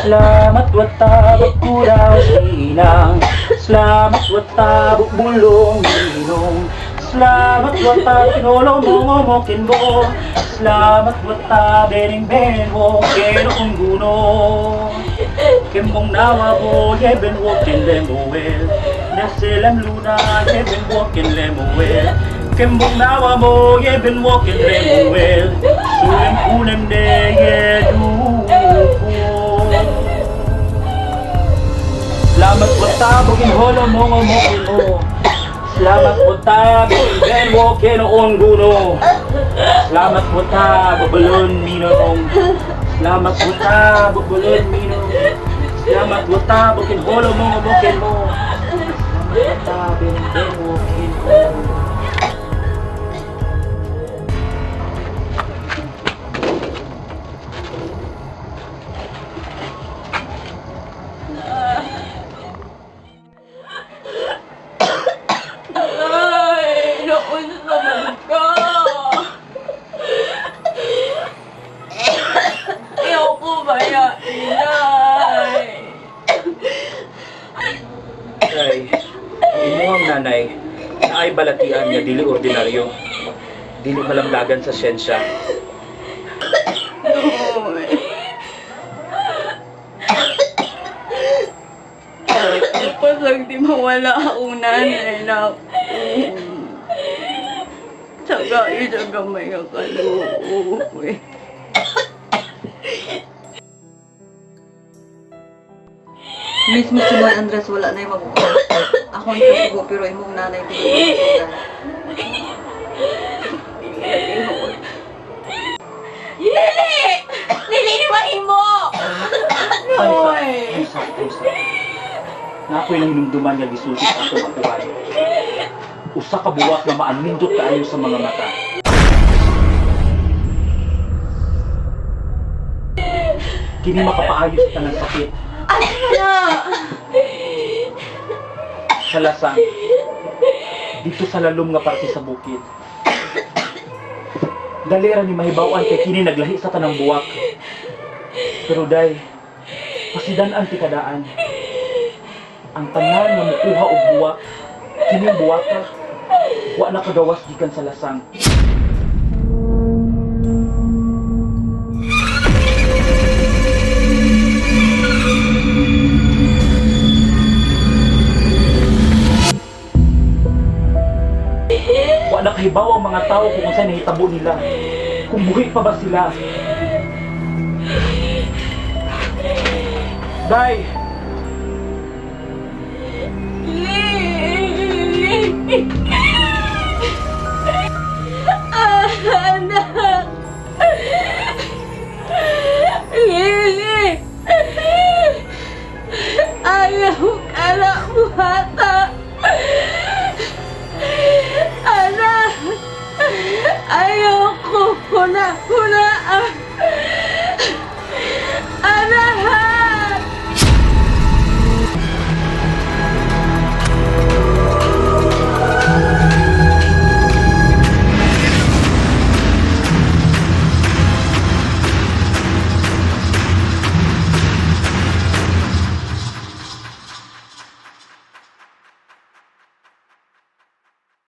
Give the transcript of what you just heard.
Selamat watabok kuraw sinang. Selamat watabok bulong minong. Selamat watabok kinolong mo mo. Selamat watabok bering benwo kero ungguno. Kembong nawa bo yeben wo ken lemuel. Naselam luna yeben wo ken lemuel. Kembong nawa mo yeben wo ken lemuel. Sulem kunem de yedu. Salamat po tabog inholo mo ngo mo kino. Salamat po tabog benwo kinoon guno. Salamat po tabog balon minong. Salamat po tabog balon minong. Salamat po tabog inholo mo ngo mo kino. Salamat po tabog benwo kino. Ay, naunsa man ka. Ayaw ko ba ya, inay? Ay, imuhang nanay na ay balatian nga dili ordinaryo. Dili malamdagan sa siyensya. Noy. Pasag di mawala akong nanay na Saka isa gamay nga kaluoy. Mismo si Moy Andres wala na yung magugang. Ako ang kasugo pero imong nanay dili masugutan. Lili! Lili ni mahimo! Noy! Ay, sa, ay, sa. Na ako'y nanginumduman nga gisulti sa atong akuhan. Usa ka buwak nga maanindot kaayo sa mga mata. Kini makapaayo sa tanang sakit, Ano na? sa lasang, dito sa lalom nga parte sa bukid. Dali ra ni mahibaw-an kay kini naglahi sa tanang buwak. Pero day, pasidan-an ti kadaan. Ang tanan nga mukuha og buwak, kining buwaka, wa na kagawas gikan sa lasang. Wa na kahibaw ang mga tao kung unsay nahitabo nila. Kung buhi pa ba sila. Day,